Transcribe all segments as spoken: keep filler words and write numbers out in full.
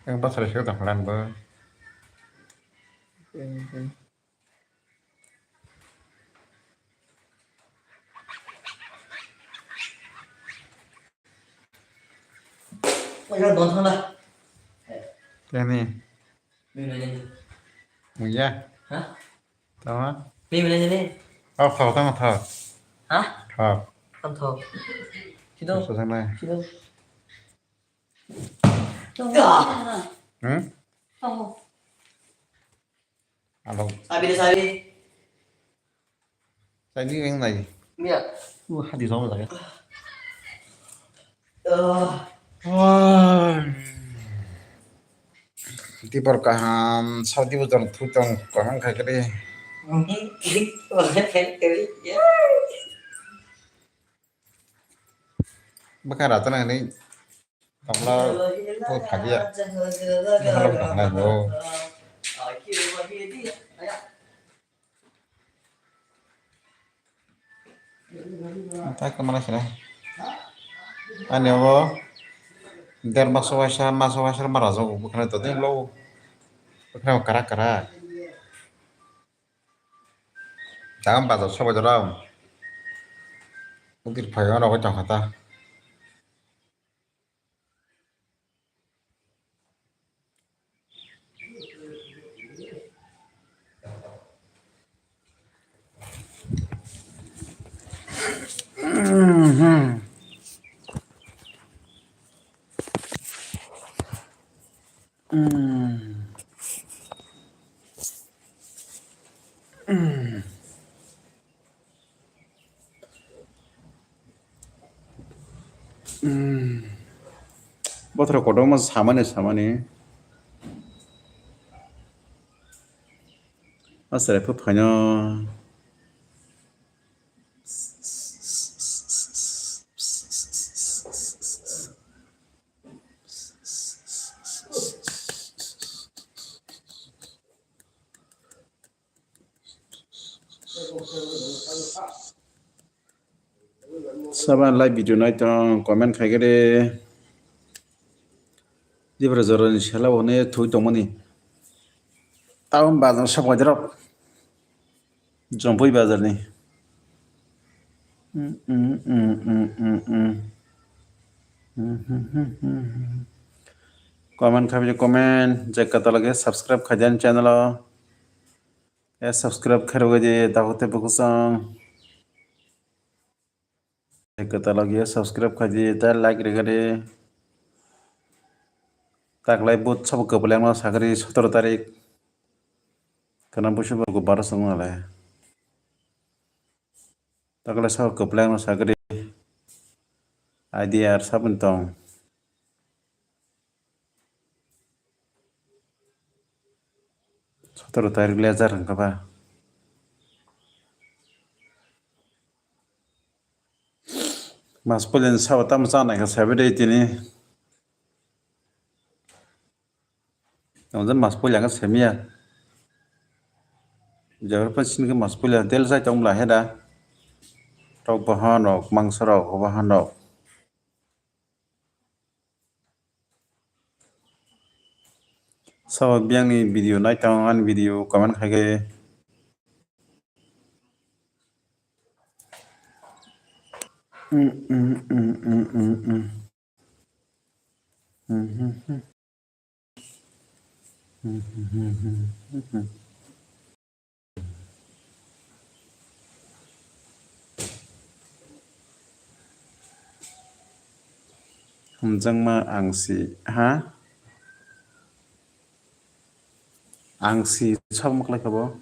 Ang basra se tong khalan bo. Oya don thangla. Teni. Mui nai nai. Muya. Ha? Tama. Mui nai nai. Oh, thok tama thok. Ha? Thok. Tam thok. Sido. Sa sanai. Sido. Hmm? Oh. Alo. Sabi de sabi. Sabi yang nai. Iya. Uh, hadi sama saya. Ah. Wah. Tibor kaham, saudi bujang thutong kaham khai kali. Baka rata nang ni. Tongla, to phagia. Ni halok tong nai bo. Ta kamana kena. Ani bo der maso waisa, maso waisa mara jago, bukhana to ding lo. Bukhana kara kara. Tang bazar sobai doro. Ukir phaio nogo tongkha ta. Bothor kotorma samani samani. Aswk phaino. Saba live video nai tong, comment khai gede. Dibra jorani sela hone thui tongmani. Town bazar sok bai drop. Jompui bazar ni. Comment khabi comment, jai kata lage subscribe khai den channel o. Ya subscribe khairok je takhuk tei bukhuk song. Kwtal logio subscribe khaidi, ta like rikadi. Taklai but sabo kwplengno sakri sotoro tarik. Kana busi bo baro song nale. Taklai sabo kwplengno sakri. Idea ar sabun tong. Sotoro tarik lejar hwnkha ba. Mas puilani sabo tamo chanai kha saibai de tini. Tamo mas puila khe semiya. Jabra pa sini khe mas puila del sai tong bla heda. Tok bahan rok, mangsa rok, bahan rok. Sabo biyangni video naitong ani video comment khaikhe. Hamjakma ang si, ha? Ang si, sabo maklai kha bo?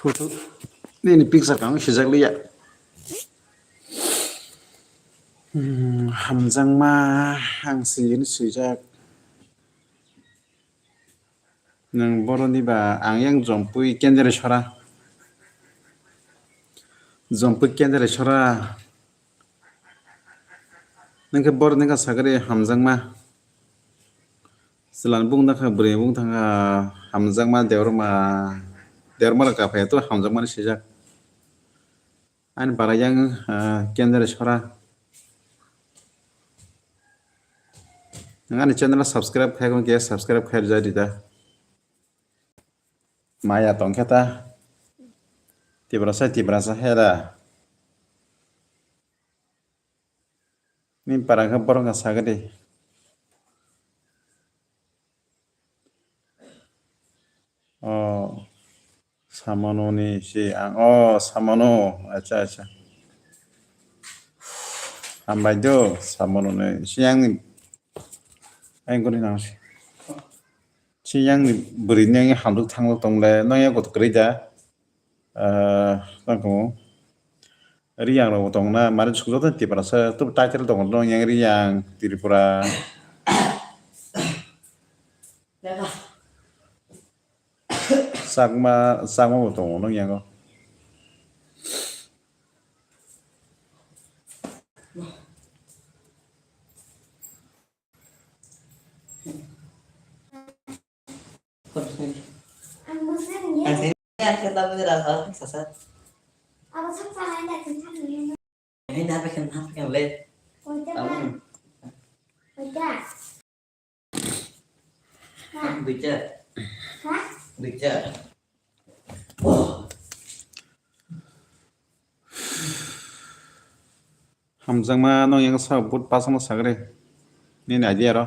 Photo nini picture kang sijak liya. Hmm, hamjakma ang sini swijak. Nwng boroni ba ang yang jompui kendere sora. Jompui kendere sora. Nwng khe borok ni wngkha sakari hamjakma. Chwla ni bung dakha, bwrwi ni bung thangkha, hamjakma debra ma, debra ma rok kaphai to hamjakmani swijak. Ani bara yang, ah, kendra sora. Nwng ani channel subscribe khai khe subscribe khai rwjak di da. Maya tongkhe ta. Tiprasa, Tiprasa hera. Ni para khe borok kha sagadi. O samano ni si ang, o samano, acha, acha. Hambai do, samano ni si ang ni, ang guri nang si. Si yang ni bwrwi ni ang hamduk thanglok tong le, no ya goto kwrwi da. Ah, tang tongo. Riyang rok bo tong na, mari suk joto Tiprasa, tu title tong no yang Riyang, Tripura. Chakma, Chakma bo tongo nung yango. Duita. Duita. Hamjakma no yang sa but pasang no sagre. Nini idea ro.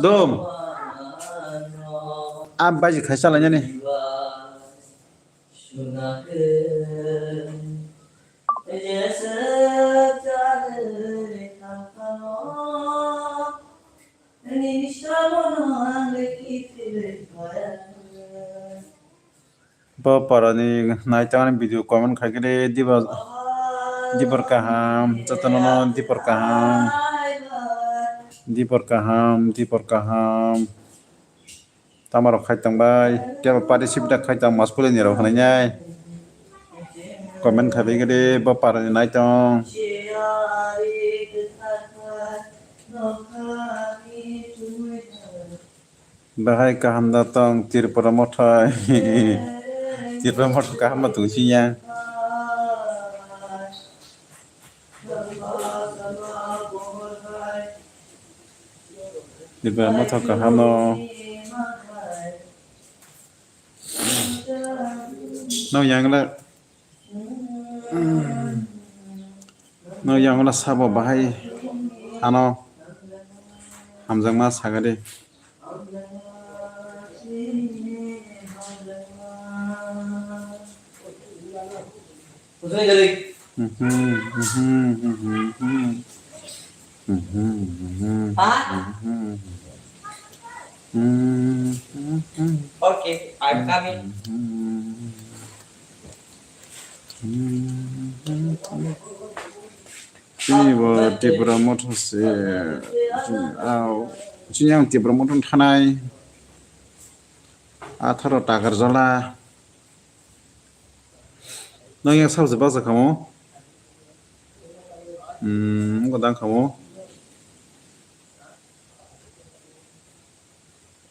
Dom. Am baji khai chala nani. Bo parani naitokni video comment khaikhe de diba, dibor kaham, jotono no dibor kaham, dibor kaham, dibor kaham. Tamo rok khai tongbai, kebo participate khai tong mas pule ni rok hwnwi nai. Comment khai bai gede bo parani nai tong. Bahai kaham da tong Tripura mothai. Tripura mothai kaham ma tong siya. Diba mothok kaham no. No yang le. No yang le sabo bahai ano hamjakma sagadi. Okay, I'm coming. Chini bo Tripura motha se, chini ang Tripura motha thanai. Atharo Takarjala. Nang yang sabse baksa kamo? Hmm, godang kamo?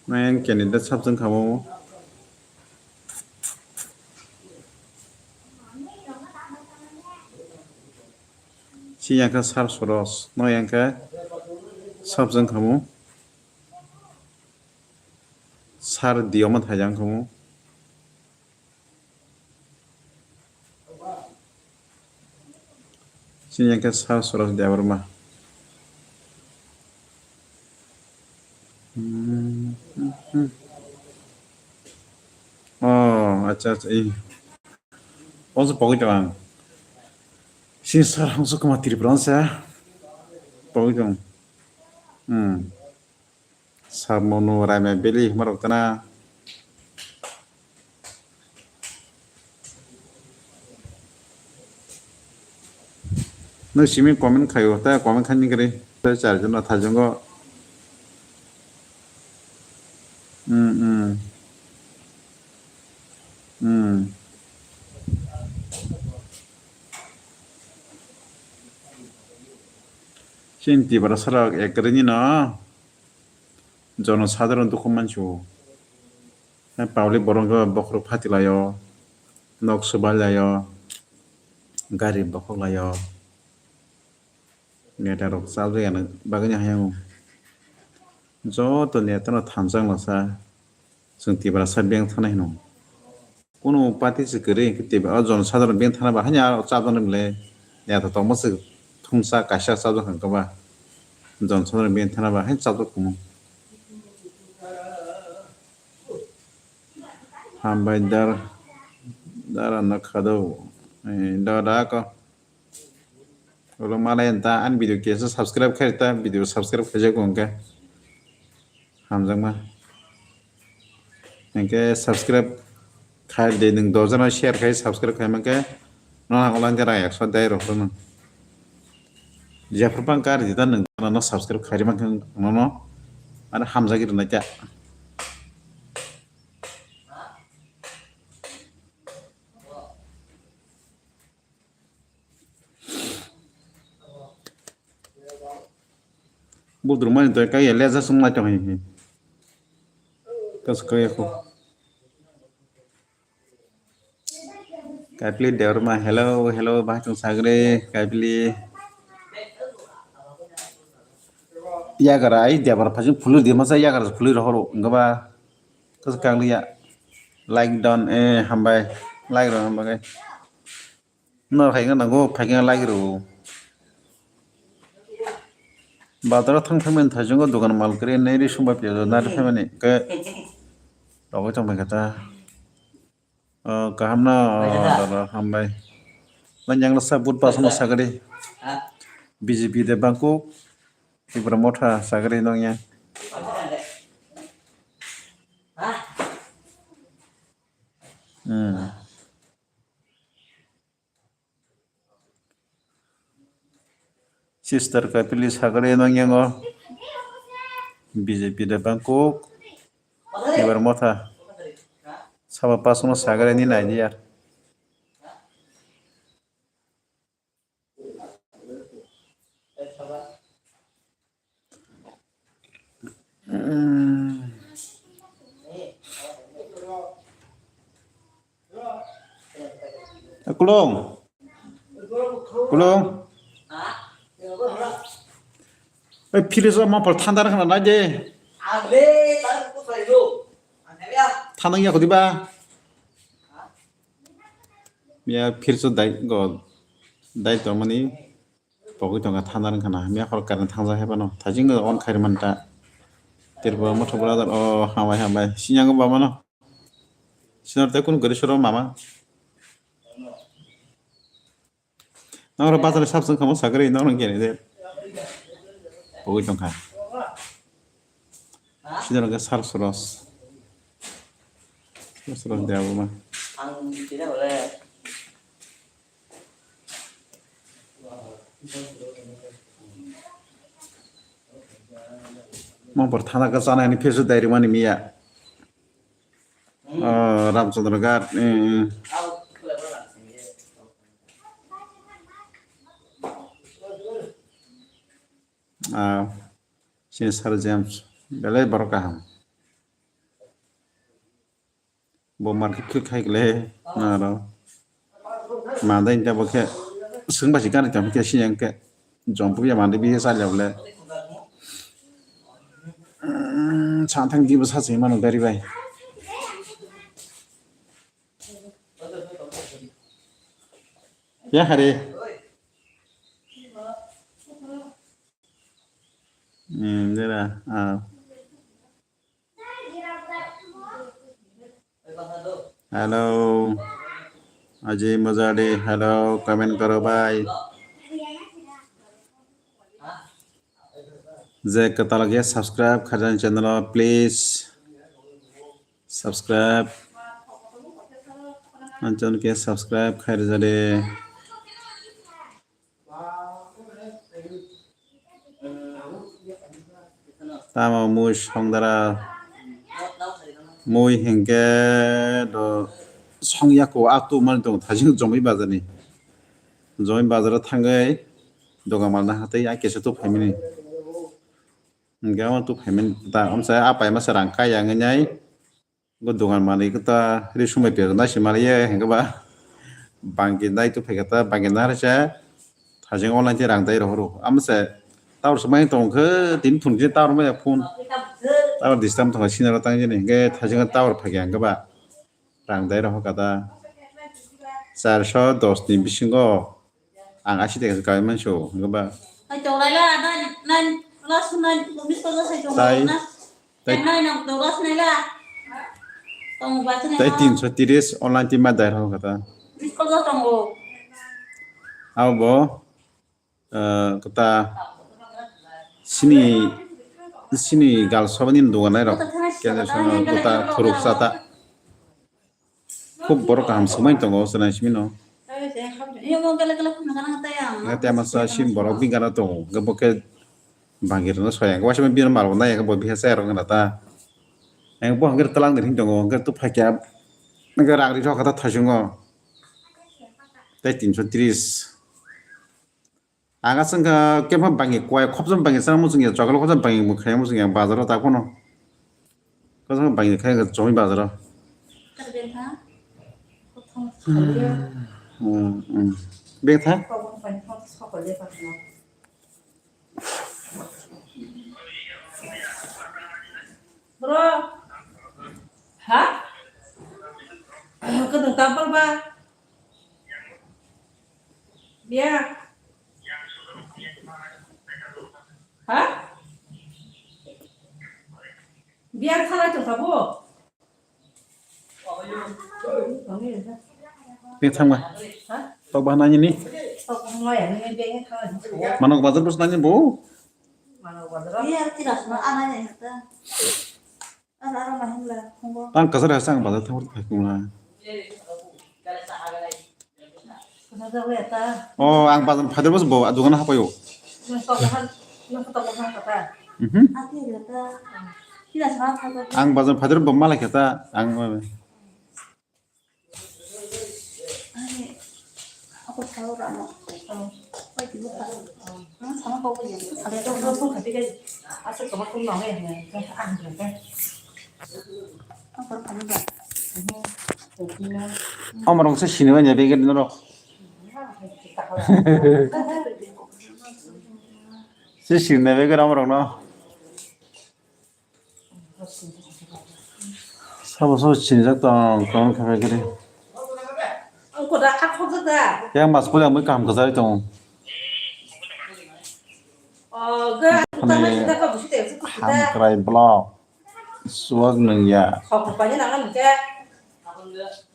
Nang yang candidate sabjang kamo? Si yang kha Sar Soros, nang yang kha sabjang kamo? Sar Dioma thajang kamo? Chini yang khe Sar Soros Debbarma. Hmm. Oh, acha, acha, eh. Onse pogwi tong ang. Chini Sar Hangso Kumar Tripura onse pogwi tong. Hmm. Samonu Raima Beli hwnba rok tana. Nwng simi comment khaio, ta comment khaini kwrwi. Ta char jon no thajwngo. Hmm, hmm. Hmm. Chini Tiprasa rok ek kwrwini no jono sadharon dukhu mansu. Public borok bokhorok phati laio, nok swbai laio, gari bokhok laio. Neta rok chalwi ano bagwi no hayung. Joto neta no thansa wngsa chwng Tiprasa beng thana hino. Kuno party se kwrwi hwnkhe Tipra o jon sadharon beng thana ba hanya chapjana bwle neta tongma se thumsa kaisa chapjak hwnkhe ba jon sadharon beng thana ba hai chapjak kumo. Hambai dar dara no khado. Eh, da da ko. Ulo malai ta ani video kesa subscribe khai ta video subscribe khaijak hwnkhe. Hamjakma. Hwnkhe subscribe khai de nwng dojana share khai subscribe khai mankhe. No hang ulang jara ekso dai rok no. Jephru pang kar jita nwng no subscribe khai mankhe no no. Ani hamjak rwnai ta. Budrumani to kaya leja sung lai tong hi. Kas kaya ko. Kaipli Deorma, hello, hello, bahai tong sagre, Kaipli. Yagara ai Deorma phajing phulur di masa yagara phulur horo, enggak ba. Kas kang liya. Like don, eh, hambai. Like don, hambai. No, phaikhe nango, phaikhe like rw. Bazaro thang thang mani thaichungo dogan mal kwrwi nai ri sumba piyaj nari phaimani khe rogwi tong phaikhe ta. O, kaham no, o, dada, hambai. Nang yang rasa but pasama sagari. B J P de bangkuk, Tipra Motha sagari nong yang. Hmm. Sister Kapili sagare nong yango. B J P de bangkuk. Tipra Motha. Sabo pasmo sagare ni nai di yar. Kulung. Kulung. Oi, fridge o mapol thanda rwkhna nai de. Thanda ya khudi ba. Ya fridge o dai go dai to mani. Pogwi tongkha thanda wngkha na, miya khoro current thangjak hai phano. Thajing no on khairwi manta. Tripura Motha brother, oh, hambai, hambai. Sinyango baba no. Sinor te kun gari soro mama. Nang ro bazar sab sung khamo sagri nang rong kene de. Pogwi tongkha. Sida rok sar soros. Sar soros de abo ma. Ang tidak boleh. Mangpor thana ka chana ni phesu dai rwmani miya. Oh, Ramchandra Ghat. Eh, eh. Ah, sini Sir James, belai borok kaham. Bo market khil khai kle, aro. Mandai ta bo khe, swng bai si gari tamo khe sini ang khe. Jompu ya mandai bi sa le. Sa thang di bo sa se mano gari bai. Ya hari. Hmm, dera, ah. Hello. Ajay Mojade, hello, comment karo bhai. Je kwtal khe subscribe khaijani channel o, please. Subscribe. Anchon khe subscribe khai rwjade. Tamo mui songdara mui hinkhe do songya ko a tu mani tong thajing jomoi bazar ni. Jomoi bazar o thangwi dogan malna hatwi a kesa tu phaimani. Hinkhe o tu phaimani ta amsa a paima sa rang kaya ngai nai. Bo dogan manwi kota ri sumai pera nai se maliya hinkhe ba bangke nai tu phaikha ta bangke nai se thajeng online te rang dai rohoro. Amo se tower se mai tong khe tin thun je tower mai phone tower disturb tong sinaro tang jeni hinkhe thajeng tower phaikha hinkhe ba rang dai rohor kata charso dos ni bisingo. Ang asi tega kami manso, hinkhe ba. Hai tong lai la, nai, nai, last nai, miss call sai tong Tai, na. tai, Nai nang tong last nai la. Tong ba tai tin so tiris online team ma dai rok kata. Miss call tong o. Abo bo, eh, kata sini, sini gal sabani dogan nai rok. Kata thana Kene sini sana kata kata thuruk sata. Khub borok kaham swmai tongo, o chwrai simi no. Iyo mo gele gele khum nang tayang. Nga te masa sim borok bingana tongo, ga bo khe bangir no soyang. Waisa bini mal bo nai, ga bo biha chayar wngna ta. Ang bo hangir talang ni tongo, ga tu phakya. Ga rang ri thok kha ta thajungo. Tai tinso tris. Ang aswk kha kebha bangwi kwai khopjam bangwi chana muchungya, chokole khopjam bangwi mwkhwlai muchungya bazaro ta phano. Khopjam bangwi khai chomwi bazaro. Hmm, hmm. Bengtha? Bro. Ha? Kadang tampal ba? Biya. Ha? Biya thalai tong sabo? Ni thangma. Ha? Tok bahana ni ni. Tok bahana ya ni biya thalai. Manok bazar bus nani bo. Manok bazar. Biya tiras ma ana ni hata. Ang kasar hai sang bazar thang phai kung la. Oh, ang bazar phai bo bo dogan hapai o. Mhm. Ang bazar phai bo malai kata ang. Omorok se sini manya bege norok. Se sini bege omorok no. Sabo sabo sinijak tong tong khe bai khe. Yang mas puli ang kaham kwchai tong. Hamkrai block. Suak nung ya.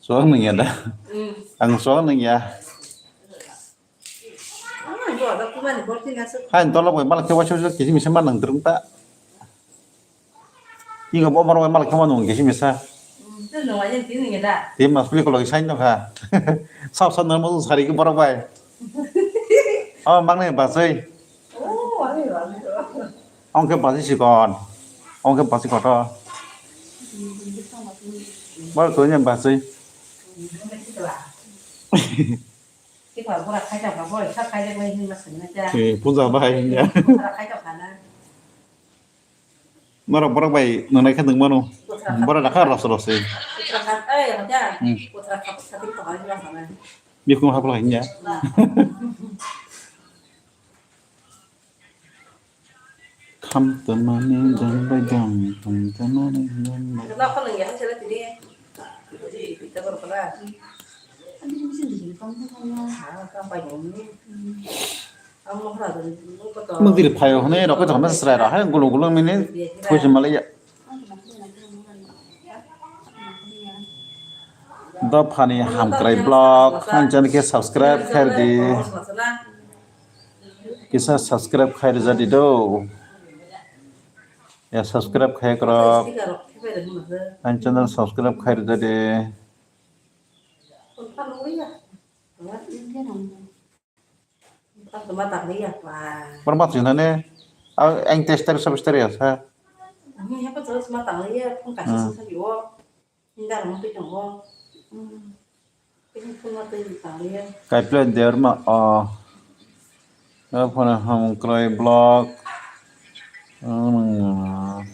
Suak nung ya da. Ang suak nung ya. Hai, tolok bai malak khe waisa waisa kisi misa ma nang drung ta. Ingo bo borok bai malak khe ma nung kisi misa. Tim mas pli kolok sai no kha. Sab sab nang mo sari ki borok bai. Oh, mang ne basai. Ong khe basai sikon. Ong khe basai kotor. Borok to ne basai. Tipar bora khaijak ba, boi kha khaijak nai hinma swngnai ta. Eh, puja bahai hinya. Bora khaijak khana. Norok borok bai nwngnai khe nung mano. Bora rakha rasa rasa. Putra kha, eh, hoja. Hmm. Putra kha, kha, kha, kha, kha, kha. Bikung hapla hinya. Kham tongmani dong bai dong, tong tongmani dong bai. Mwdiri phaio hwnwi rokhe tongma chwrai rok hai gulung gulung mini thuisu malaiya. Dophani hamkrai vlog, ang channel khe subscribe khairdi. Kisa subscribe khairjadi do. Ya subscribe khai krok. Ang channel subscribe khairjadi. Por ma twi nane, ang tester sabis ter ya sa. Ang hepa chwla chwla tanglaiya, phone kaisa Ah. sung thangwi o. Hinda rwma twi tongo. Hmm. Tini phone ma twi tanglaiya. Kaiplai derma o. O phone ham kwrwi block. Hmm.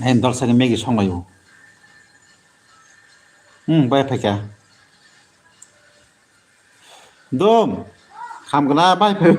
Hai, dol sani Maggie songlaio. Hmm, bai phaikha. Dum, khamgwna bai phai.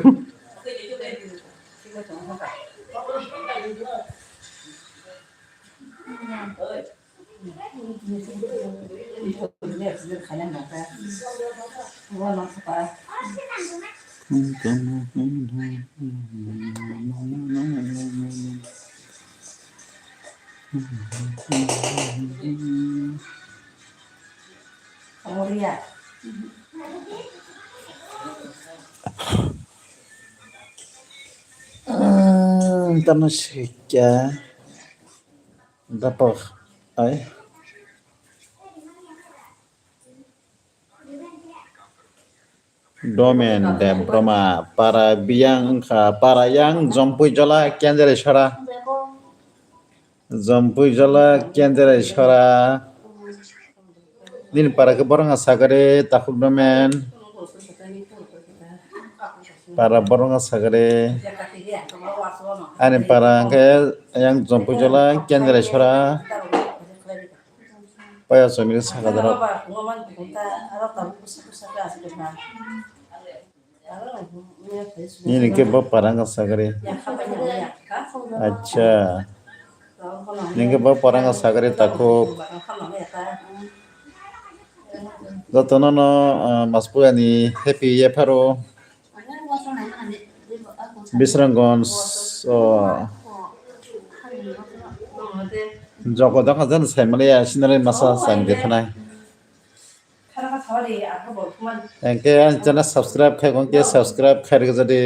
Tamo sikya. Dapak. Ai. Domen Debbarma para biyang wngkha para yang Jompui Jola Kenjerai Sora. Jompui Jola Kenjerai Sora. Nini para khe borok wngkha Sagari Takhuk Domen. Para borok wngkha Sagari. Ani para hwnkhe yang Jompui Jola Kenjerai Sora. Paya chomiri saka dara. Nini ke bo parang ka sagari. Acha. Nini ke bo parang ka sagari takuk. Jotono no, ah, Maspuyani happy yepharo. Bisramganj, o, jogo doka jani sai maliya, sinari masa sai de khanai. Engke ang channel subscribe khai, engke subscribe khai rwgwk jadi.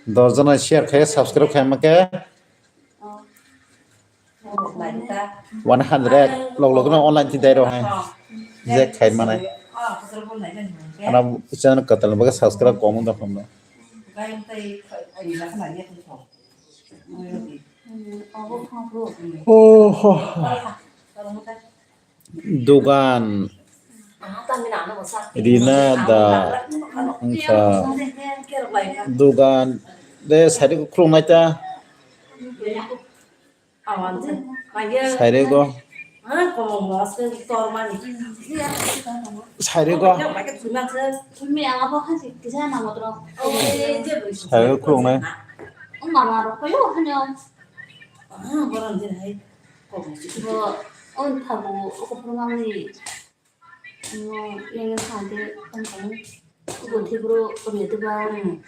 Dos jona share khai, subscribe khai make. One hundred log log no online ti dai rok hai. Je khai manai. Ana channel katal baga subscribe kom da kom da. Oh ho. Dugan. Rina da wngkha dugan de sari khulumnai ta. Sairego. Sairego. Sairego khulumnai. Bo, o thabu, o kuphur mangni, no, yang yang sante, tang tang, o bo thibro, o ni tiba. Hmm.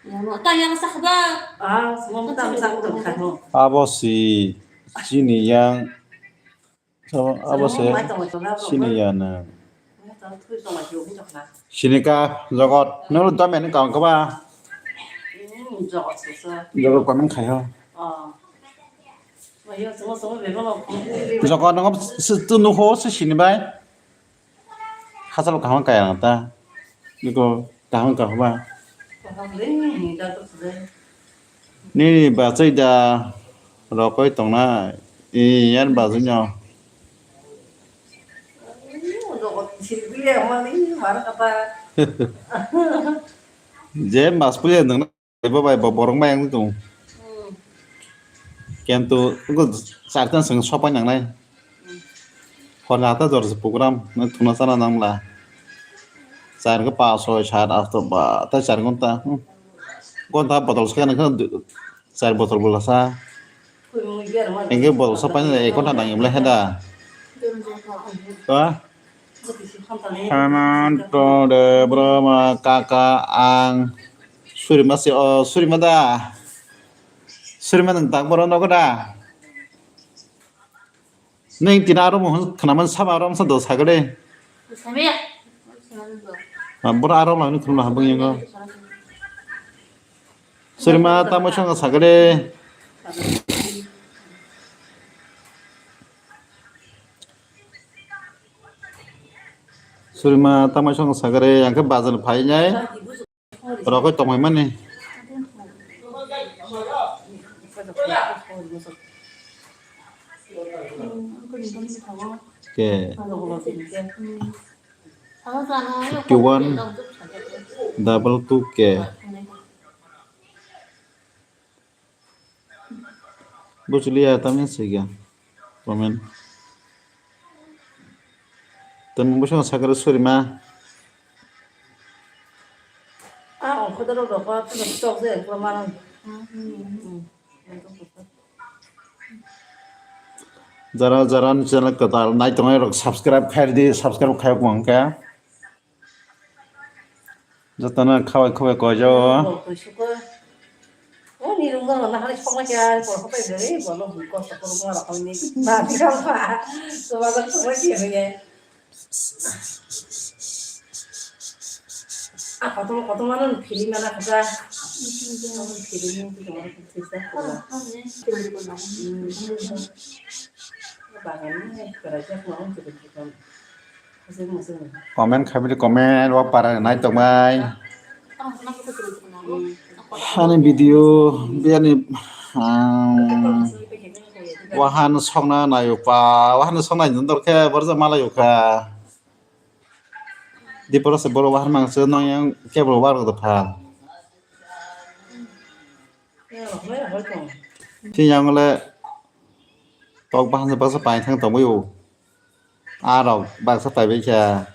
Yang no, ta yang sa khaba. Ah, semua mata masa aku tak tahu. Abo si, sini yang, abo, abo si, sini yang na. Sini ka, jogot, nolo dam yang kang kaba. Hmm, jogot sesa. Jogot kau nang khai ho. Ah. Joko nongo se tu nukho se sini bai. Khasalo kaham kaya ta. Niko kaham kaham ba. Nini bachai da rokoi tongna. I yan bachai no. Je mas puya nang. Ebo bai bo borok mai ang tung. Hmm. Kintu ugo chartan seng sopai nangnai. Hmm. Hor hata jor se program na thuna sana nangla. Char go pa soi sat asto ba ta char gonta. Hmm. Gonta botol se kana char botol bola sa. Engke botol sopai na ek gonta nang imle heda. Ba? Hemant, Debbarma, Kaka, ang. Surima si, oh, Surima da. Surima nang tak boro nogo da. Neng tina aro mo khnaman saba aro sa do sagade. Samiya. Ah, boro aro lang ni khulma habang yango. Surima tamo song sakade. Surima tamo song sakade, yang ke bazar phainai. Rokoi tongmai mani. Ke. Fifty one double two K. Buchiliya tamni siga. Comment. Tamo bwskango sakhe surima. Ah, ongkho doro rokho, tamo tok je, engkho mano. Jara jara ni channel kwtal nai tongnai rok subscribe khai di, subscribe khai wngkha. Jotono khawai khawai koijago. Comment khaibidi comment, o para nai tongmai. Hani video, biyani, um, wahan songna nayo pa, wahan songna nai dorkhe, borja malayo kha. Di borok se borok wahan mangse nong yang kebo warok da pha. Tini yang le tok bahan se baksa pai thang tongwi o. A rok baksa paibai kha.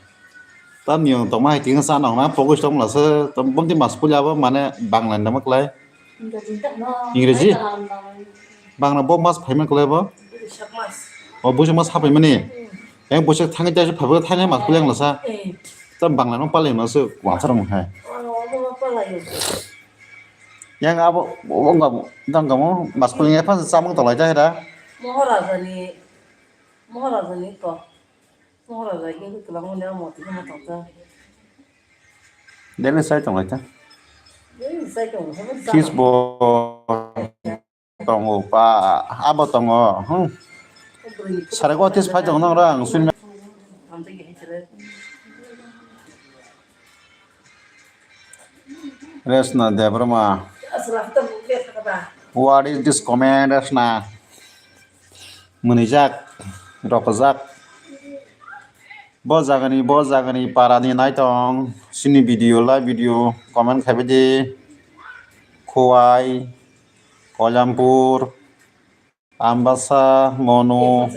Tam niyong tongma hai tingsa nong na pogos tong la se, tam bomti mas pulya bo mane Bangla ni nama klai. Ingreji? Bangla bo mas phaima klai bo? O buisak mas hapai mani. Yang buisak thangwi tei phaibo thangwi mas pulya ang la sa. Tam Bangla no palai ma se kwasa rong hai. Yang abo, bo, bo, dang kamo mas pulya phan samung tolai jai da. Maharaja ni Maharaja ni to. Maharaja ni kwlangma ni amo tini ma tongkha. Dene sai tonglai ta. Dene sai tonglai ta. Cheese bo tongo pa, abo tongo. Hmm. Sare ko tis phai tongo nang rang sun. Resna Debbarma. What is this comment, Resna? Mwnwijak, ropjak. Bo jagani, bo jagani parani naitong. Sini video, live video, comment khaibai di. Khowai, Kolampur, Ambasa, Monu,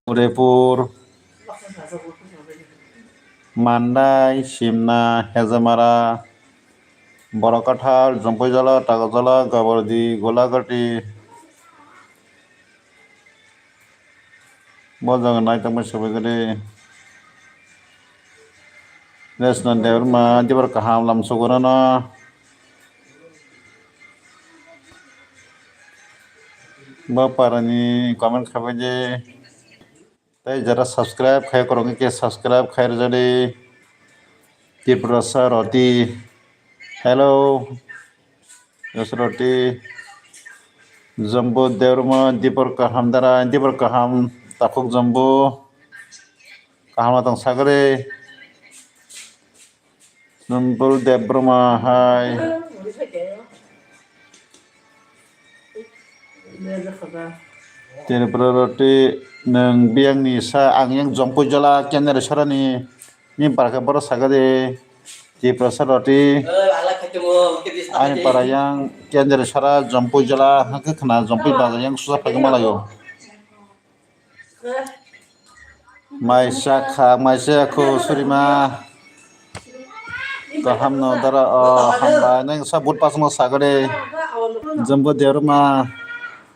Udaipur, Mandai, Simna, Hejamara, Borakathal, Jompuijala, Takarjala, Gabardi, Golagati. Bo jaga naitokma sobaikhe de. Resna Debbarma, dibar kaham lam sogorana. Bo parani comment khaibai de. Tei jara subscribe khai koroknwi khe subscribe khai rwjadi. Tiprasa Roti. Hello. Roti. Jambu Debbarma, Dipor Kaham Dara, Dipor Kaham, Takhuk Jambu. Kaham tong sagri. Numbul Debbarma hai. Tripura Roti nwng biyang ni sa ang yang Jompuijala Kendra Sorani ni barkha boro sagade Tiprasa Roti ani para yang Kendra Sora Jompuijala hwnkhe khna Jompui bazar yang susa phai malayo. Mai sakha, mai sakho, surima. Kaham no dara, o, hambai. Nang sa but pasmo sagade. Jambu Debbarma.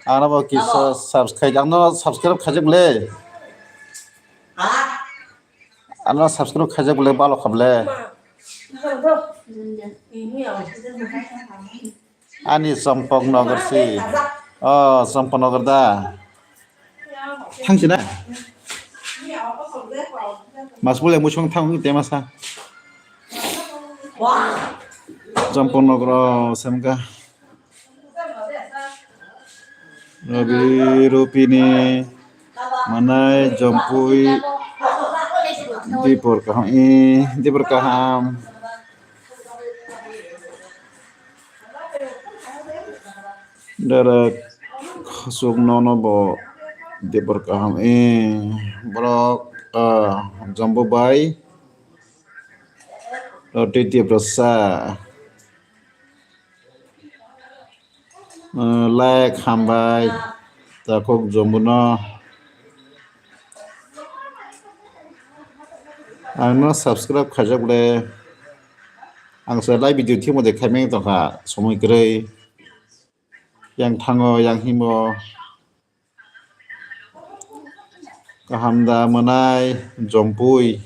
Ano bo kisa subscribe, ano subscribe khajak le. Ano subscribe khajak le, balo khable. Ani Champaknagar si. O, Champaknagar da. Thangsi na? Mas bole musong thang te masa. Champon nogro semka. Rabi Rupini manai jompui dipor kaham i dipor kaham. Dara khasuk nono bo dipor kaham i borok, ah, jombo bai roti tiprasa. Like hambai takhuk jombono. Ang no subscribe khaijak le. Ang se live video thimo de khaimeng tongkha somoi kwrwi. Yang thango, yang himo. Kaham da mwnai jompui.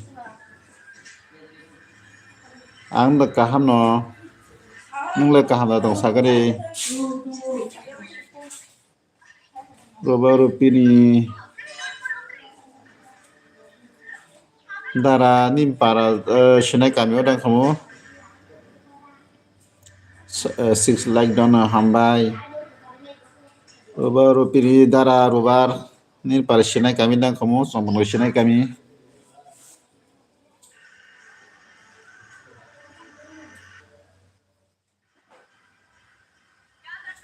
Ang da kaham no. Nung le kaham da tong sakari. Roba Rupini dara nim para, eh, sinai kami odang khamu. S-, eh, six like dono hambai. Roba Rupini dara robar. Nini pare sinai kami nang kamo, sombongo sinai kami.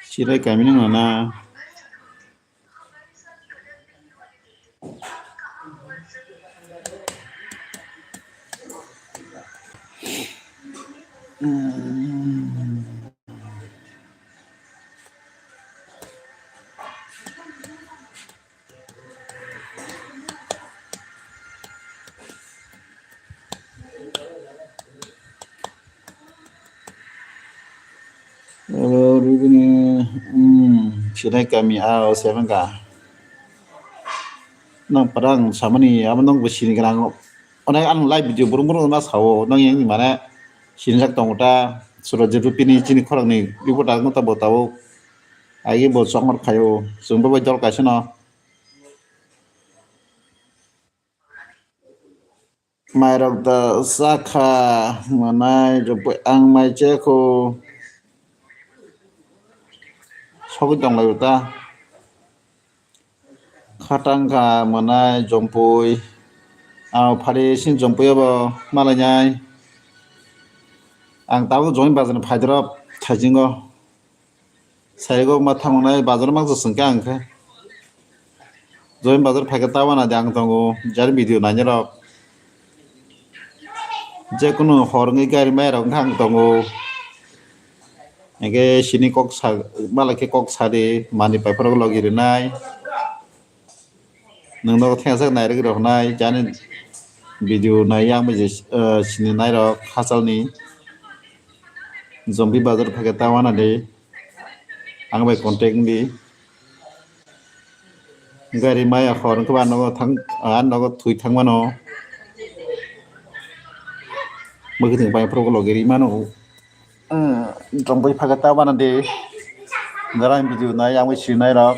Sinai kami nang na. Oro rwbini, hmm, sinai kami a o se wngkha. Nang parang samani abo nang bo sini gwnang. Onek ang live video burung burung ma sao nang yang mane sinijak tongo ta sura je rupini chini khorang ni report ang ta bo tao. Agi bo chokmar khayo. Chwng bo bai dol kaisa no. Mairok da sakha manai rwpui ang mai chekho. Sogwi tonglaio ta. Khatang kha manai jompui. Ang phari sin jompui obo malainai. Ang tabuk join bazar ni phaidorop thaisingo. Saigo ma thangnai bazar mang sengke ang khe. Join bazar phaikhe ta wana de ang tongo. Jar video nainai rok. Jekunu hor wngwi gari mai rok ang tongo. Hingke sini kok sa, malai khe kok sadi, mani pai phorok logi rinai. Nwng nogo thengsa nairwgwi roknai, jani video nai yang bai je, eh, sini nairok hachalni. Jombi bazar phaikhe ta wana de. Ang bai contact wngdi. Gari maya hor wngkhe ba nogo thang, ah, nogo thwi thangmano. Mwkhwtwng pai phuru logi ri mano. Hmm, tongbai phaga ta bana de. Dara video nai, ang bai sinai rok.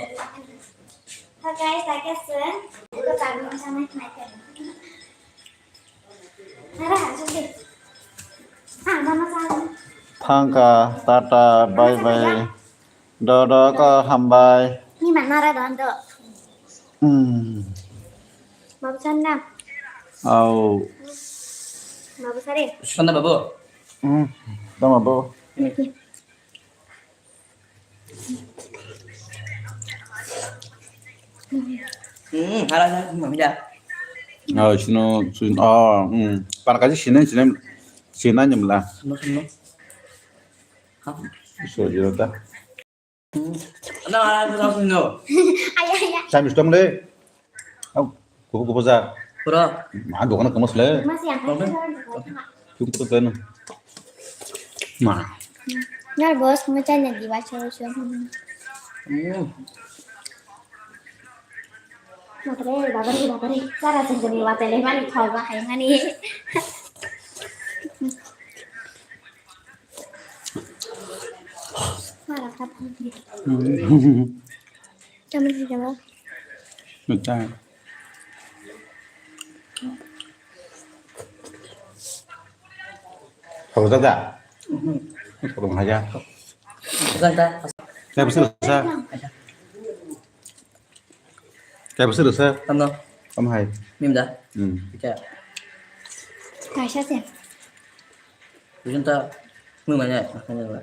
Thangka, tata, bye bye. Dodo ko hambai. Ni mana ra don do. Hmm. Babu san na. Au. Babu sare. Sana babu. Hmm. Tama babu. Ini ki. Hmm, hala hala mami da. Oh, sino, sino, oh, hmm. Para kasi sino, sino, sino nyamla. Sino, sino. Hah? So, jiro ta. Hmm. Ano, ano, ano, ano. Ay, ay, ay. Chami stong le. Au, kupu kupu ja. Pura. Ma, dokan kamas le. Mas yang Problem. Tum tum tum. Ma. Ngar bos, mo chai na diwa chai chai. Hmm. Matre, babare, babare. Sara sendiri watele mani khau ba hai mani. Mara kap. Hmm. Chamo si jabo. Betul. Kau tak tak? Mhm. Tong haja. Bukan ta. Kaisa bwswk rwsa? Kaisa bwswk rwsa? Tamno. Tamo hai. Mim da. Hmm. Kaisa. Kaisa se. Bukan ta. Mui mana? Mana ba?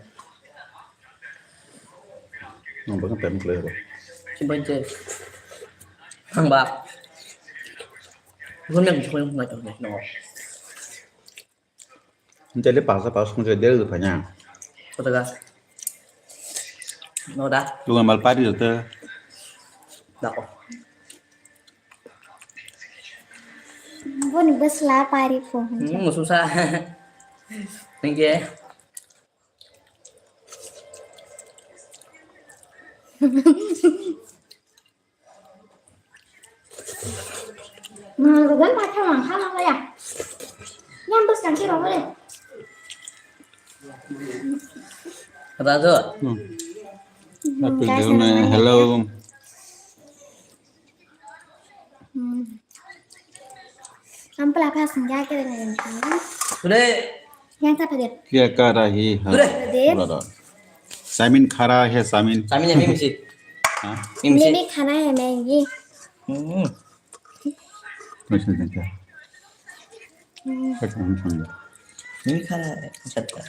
Nang bukan pem kle ba. Simpan se. Nang ba. Bukan yang bukan yang ngai tong no. Jadi paksa paksa kung jadi banyak. Kota ga. No da. Lu ngambil padi itu. Dako. Boni bwsla pari po. Hmm, mususa. Thank you. Mangrugan pathang ang kha mangya. Yang bwskang khe rw le. Raju. Hmm. Hmm, Happy guys, birthday, hello. Hmm. Ang pala ka sing ga kere ngai ni. Today. Yang ta pade. Kya kar rahi hai? Today. Brother. Samin khara hai samin. Samin ya mimsi. Ha? Mimsi. Mimi khana hai Maggi. Hmm. Mimsi khana. Hmm. Mimi khana.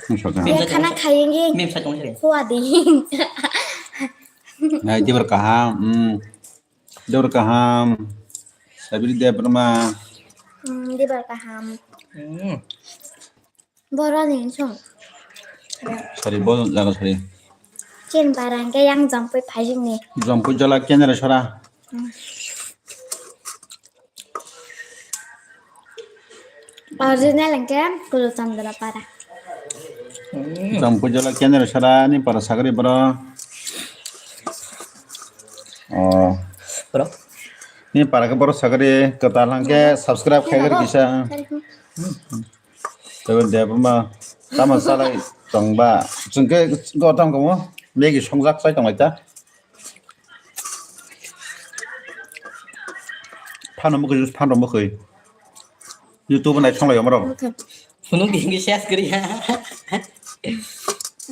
Mimsi khana. Ye khana khayenge. Mimsi khana. Khwa de. Nai, dibar kaham. Hmm. Dor kaham, Sabir Debbarma. Hmm, dibar kaham. Hmm. Borok ni song. Sorry, bo jaga sorry. Chin barang ke yang jampui phajing ni. Jampui jala kenre sora. Hmm. Original hwnkhe Kulo Chandra para. Jampui jala kenre sara ni para sagri bro. Oh. Bro. Ni para ke bro sagri kwtal hwnkhe subscribe khai gari kisa. Sorry. Tebe de ma tama salai tongba. Chwngke gotom komo. Megi songjak sai tonglaita. Phano mukhui, phano mukhui. YouTube nai songlai omorok. Phunuk dingki ses kri ha.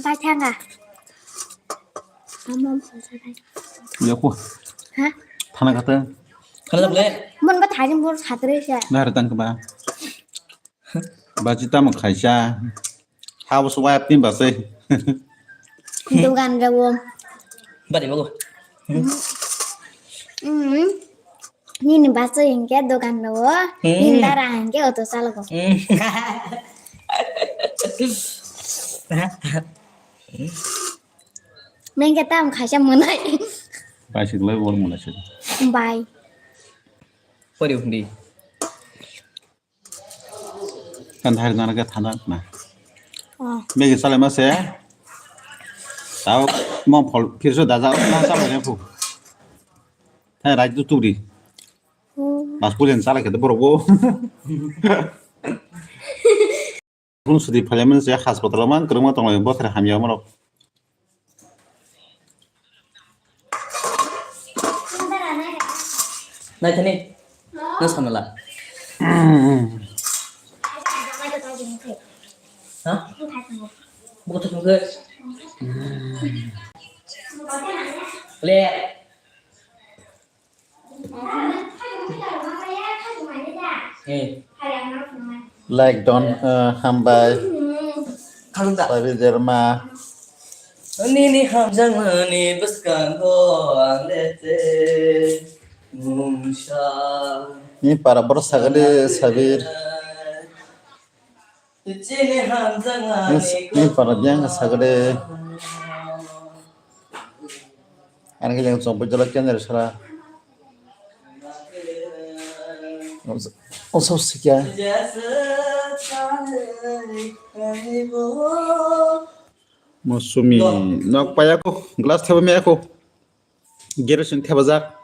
Bai thanga. Amam sasa bai. Yaku. Ha? Thana kata. Khana le. Mon ba thani bor satre sa. Nahar tang kaba. Bachi tamo khaisa. House wife ni basai. Dogan rao. Bari bago. Hmm. Nini basai hingke dogan rao. Hmm. Nini dara hingke auto chalogo. Hmm. Nengke tam khaisa monai. Bai sik lai bor monai sik. Bai. Pori hundi. Kan thari nana ke thana na. Oh. Megi salai ma se. Tao mo phol phirso daja na salai ne phu. Thai rai tu turi. Oh. Mas pulen salai ke borok bo. Phun sudi phailaimani se hospital man kwrwngma tonglai bothar hamya morok. Naithani. Nang samnala. Ha? Buku thukmukhe. Le. Eh. Like don, eh, hambai. Khalung da. Sabi derma. Nini hamjakmani bwskango ang lete mungsa. Ni para borok sagadi Sabir. Ni, ni para biang sagade. Ani khe jang chong pujala kender sara. Oso sikya. Mosumi nok payako glass theba meyako. Gero sing thebajak.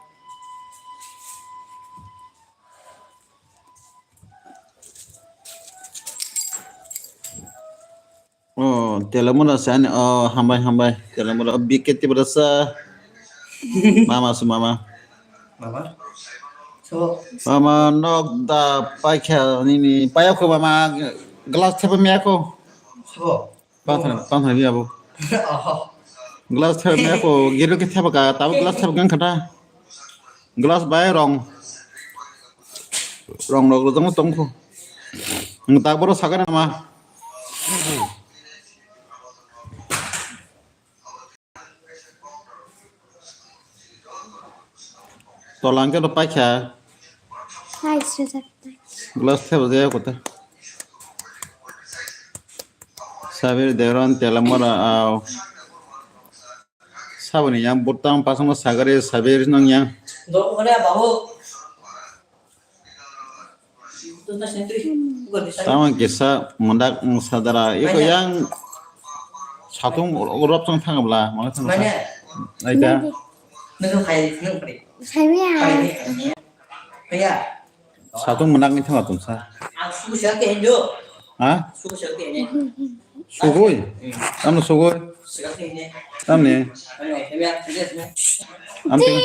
Oh, telemuna sani. Oh, hambai, hambai. Telemuna, oh, B K T berasa. Mama su mama. Mama. So. Mama, nok da paikha nini. Payako mama, glass theba meyako. So. Tang thani, tang thani abo. Oh. Glass thep me ko giro ke thep ka, tabo glass thep gang khata. Glass bai rong. Rong rok jong tong ko. Ng tak boro sagar ma. Tolang ke no paikha. Hai, sujak. Glass thep jaya kota. Sabir Deron telamora au. Saboni yang butang pasang sagari sabir nang yang. Dok mana bahu. Tama kisa mandak sadara. Iko yang satung urap sang thang bla, mana thang. Mana? Aita. Nang khai nang pri. Saya. Kaya. Satung mandak ni thang atum sa. Aku siya ke Hindu. Ha? Aku siya ke ini. Sugoi? Tamno sugoi? Tamni? Am tini?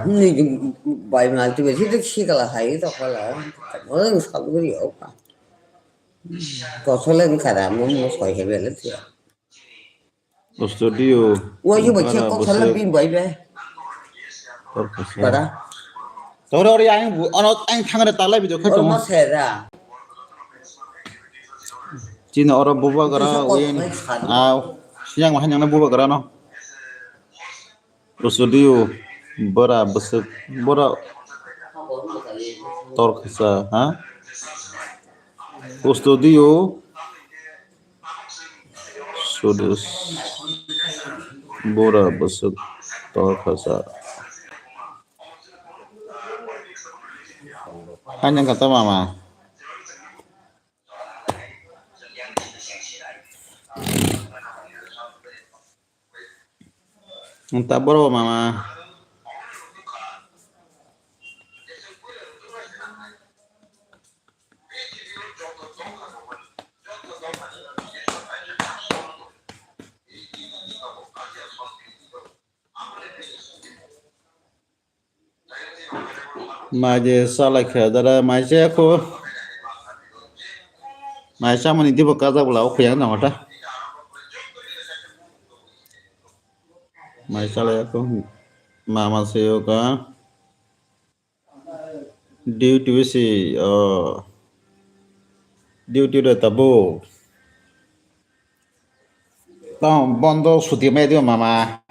Ni bai mal tu besi tu sikala hai to kala. Orang saburi oka. Kosole ni kada mo mo soi hebele tu. Studio. Wa yu ba che kosole bin bai be. Tora ori ang bu ano ang thangre talai video khato. Oro ma sera. Chini oro bubagra win. Au. Siang ma hanyang na bubagra no. Studio bora bwswk bora torksa ha. Studio sudus bora bwswk torksa. Hanya kata mama. Nta boro mama. Mai je salai khe dara mai je ko. Mai chamani dibo kajak bwla o khuyang nang ta. Mai salai ko mama se o ka. Duty bisi o. Duty da tabo. Tong bondo suti mai dio mama.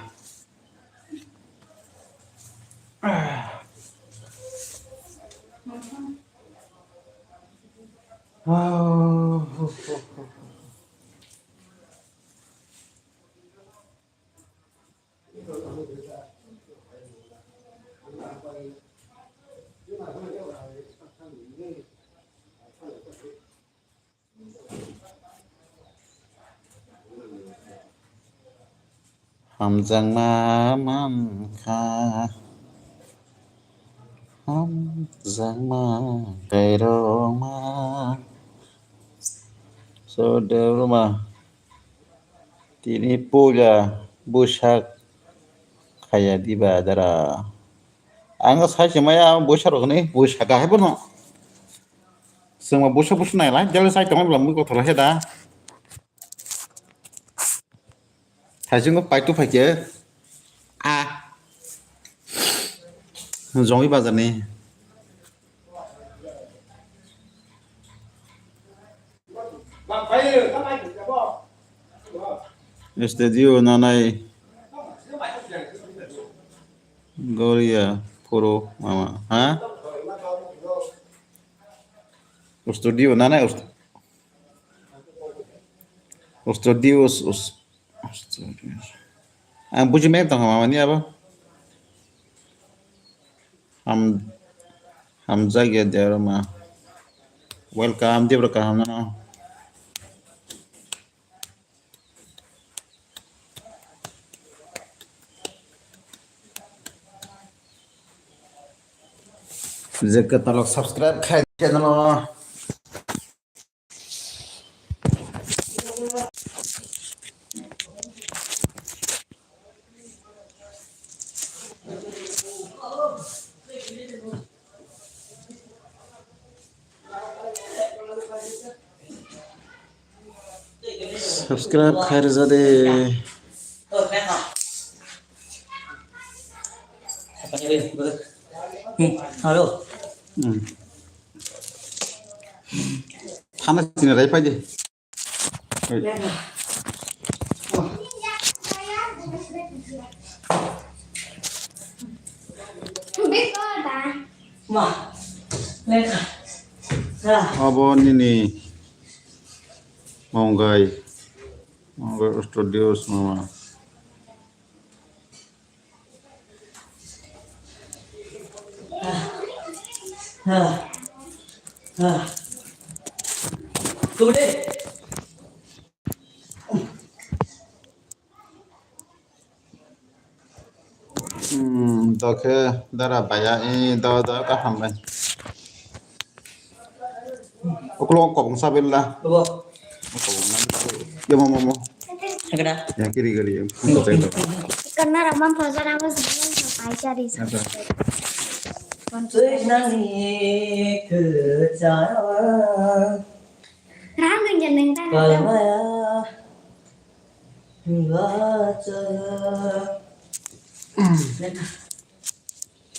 Hamjakma mankha, hamjakma kairokma. So, Debruma, tini puila busak khaya diba dara. Ang sai se maya busa rok ni busa ga hai bono. Sengma busa busa nai lai, jale sai tong bla mui kothor he da. Thaisingo paitu phaikhe a jongwi bazar ni. Studio nanai Goria Puro mama ha? Studio nanai ust-, studio us-, us-, studio. Ang buji mai tong mama ni abo. Ham, hamjak ya dera ma. Welcome, dibra kaham no. Je kwtalok subscribe khai channel o. Subscribe khai rwja de. Hmm, hello. Hmm. Thana sini rai pai de. Ma, lekha. Sa. Abo nini monggai. Monggai studios mama. Hmm, dokhe dara baya, eh, do, do, kaham bai. Ukulok kobong sabella. Abo. Ya, mo, mo, mo. Agada. Ya, kiri, kiri. Karena ramang pajar amo sebenarnya pajar di sana. Acha. Twijlangni kwcharo. Rang nang jan nang ta. Palmaya bachaya.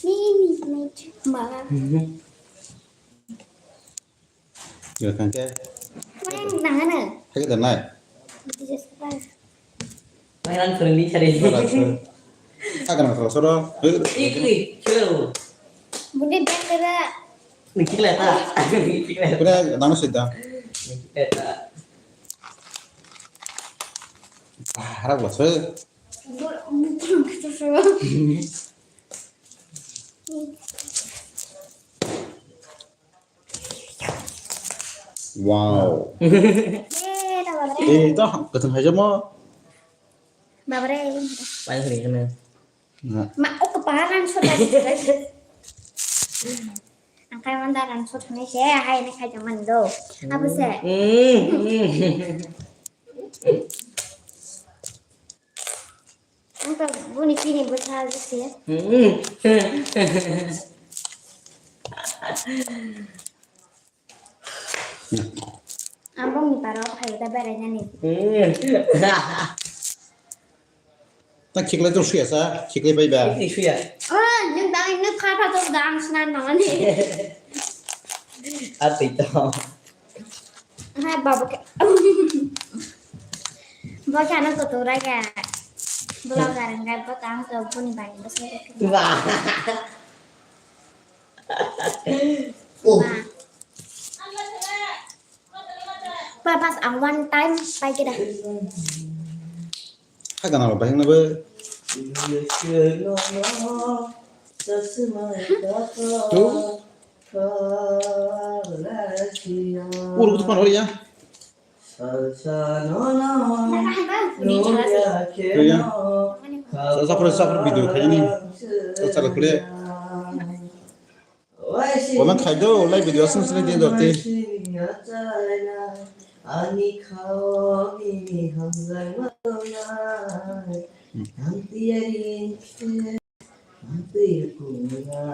Ni, ni, ni, ma. Yo, thank you. Weng nang ano. Hai kita nai. This is fun. Mainan phwrwngdi sari. Ora, sir. Agana, sir, sir. Ikri, kilo. Budi bag kira. Niki leta. Niki leta. Kuna nang sida. Niki leta. Ah, harap lah, sir. Wow. Eh, ta babare. Eh, ta, kathang hai jamo. Babare. Pai hari kana. Na. Ma, o kapalan so da. Angkai manda ran so thane se, hai ne khai jaman do. Apa se? Hmm, hmm. Ang to buni pini bwsa se. Hmm. Ambong ni paro khai ta berai nani. Hmm. Ta khiklai to suya sa, khiklai bai ba. Khiklai suya. Ah, nung dang, nung pha pha to dang snan nang ani. Atwi to. Hai, babu ke. Bo kana ko to ra ya. Blogger ngai bo tang to buni bani bo se. Wah. Wah. Papas ang one time pai kira. Hai kana lo bahing na be. Tu. Ur kutu pan hori ya. Tu ya. Sa sa pura sa pura video khai ni. Sa sa kule. Comment khai do, like video aswng sini di dorti. Ani khao nini hamjak ma tongnai. Ang tiyari khe, ang twi kungnai.